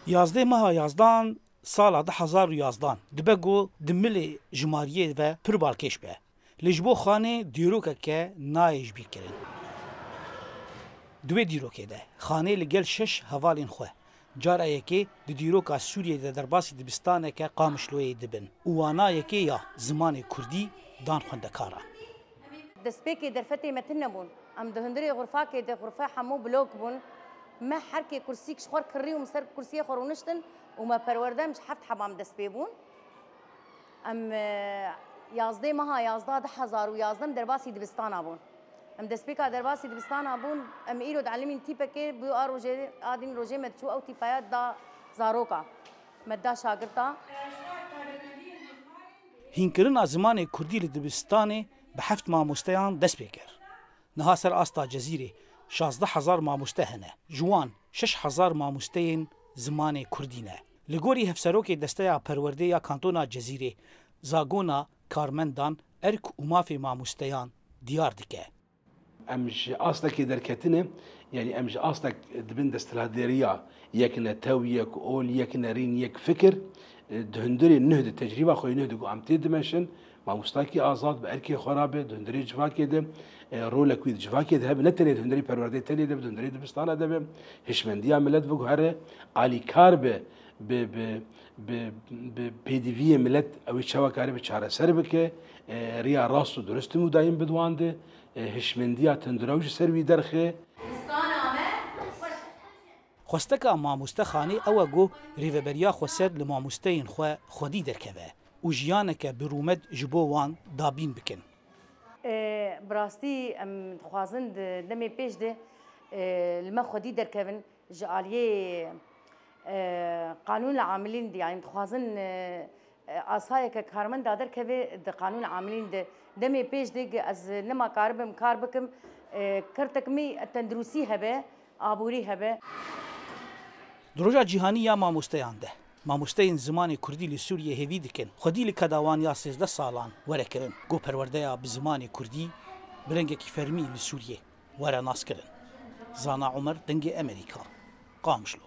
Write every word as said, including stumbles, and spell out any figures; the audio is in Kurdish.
Yazdeh meha yazdan sala du hezar û yazdan dibe ku di milê jimariyê ve pir balkêş be. Lê ji bo Xanê dîrokeke nayê ji bîr kirin. Di wê dîrokê de Xanê li gel şeş hevalên xwe cara yekê di dîroka Sûriyê de derbasî dibistaneke Qamişloyê dibin û wana yekê ya zimanê kurdî dan xwendekaran. Destpêkê derfetê me tune bûn. Em di hundirê xurfakê de, xurfe hemû blok bûn. Me her kê kursîk ji xwe kirî û min ser kursiyê xwe rûniştin û me perwerde, em ji heft heba em dest pê bûn. Em, e, yazdeh meha yazdeh du hezar û yazdeh em derbasî dibistana bûn. Em destpêka derbasî dibistana bûn, em îro dielimîn tîpekê, bi a rojê, a din rojê me diçû ew tîpaya da zaroka. Me da şagirta. Hînkirina zimanê kurdî li dibistanê bi heft mamosteyan dest pê kir. Niha ser asta Cezîrê şazdeh hezar mamoste hene. Ji wan şeş hezar mamosteyên zimanê kurdî ne. Li gorî hevserokê Desteya Perwerdê ya Kantona Cezîrê, zagona karmendan, erk û mafê mamosteyan diyar dike. Em ji astekê derketine, yanî em ji astek dibin desthilatdêriya yek netew, yek ol, yek nerîn, yek fikir, e, di hundirê nuh de, tecrîba xwe yê nuh de ku em tê dimeşin, mamostakî azad bi erkê xwe re be, di hundirê civakê de, e, rolek wî di civakê de hebe, ne tenê di hundirê perwerdeyê tenê de be, di hundirê dibistana de be, hişmendiya milet biguhere, alîkar be, bi, bi, bi, bi pêdiviyê milet ew ê çawa kare bi çareser bike, e, riya rast û durust û mudayîm bi di wan de, e, hişmendiya tundrew ji ser wî derxe. Xwesteka mamoste Xanê ew e ku rêveberiya xweser li mamosteyên xwe xwedî derkeve û jiyaneke bi rûmet ji bo wan dabîn bikin. E, bi rastî em dixwazin di demê pêş de, e, li me xwedî derkevin. Ji aliyê, e, qanûn amilîn de, yanî dixwazin, e, e, asayeke karmenda derkeve di qanûn amilîn de. Demê pêş de ez nema karibim kar bikim, e, kertek min tenduristî hebe, aborî hebe. Di Roja Cîhanî ya Mamosteyan de, mamosteyên zimanê kurdî li Sûriyê hêvî dikin xwedî li keda wan ya sêzdeh salan were kirin, ku perwerdeya bi zimanê kurdî bi rengekî fermî li Sûriyê were naskirin. Zana Omer, Dengê Emerîka, Qamişlo.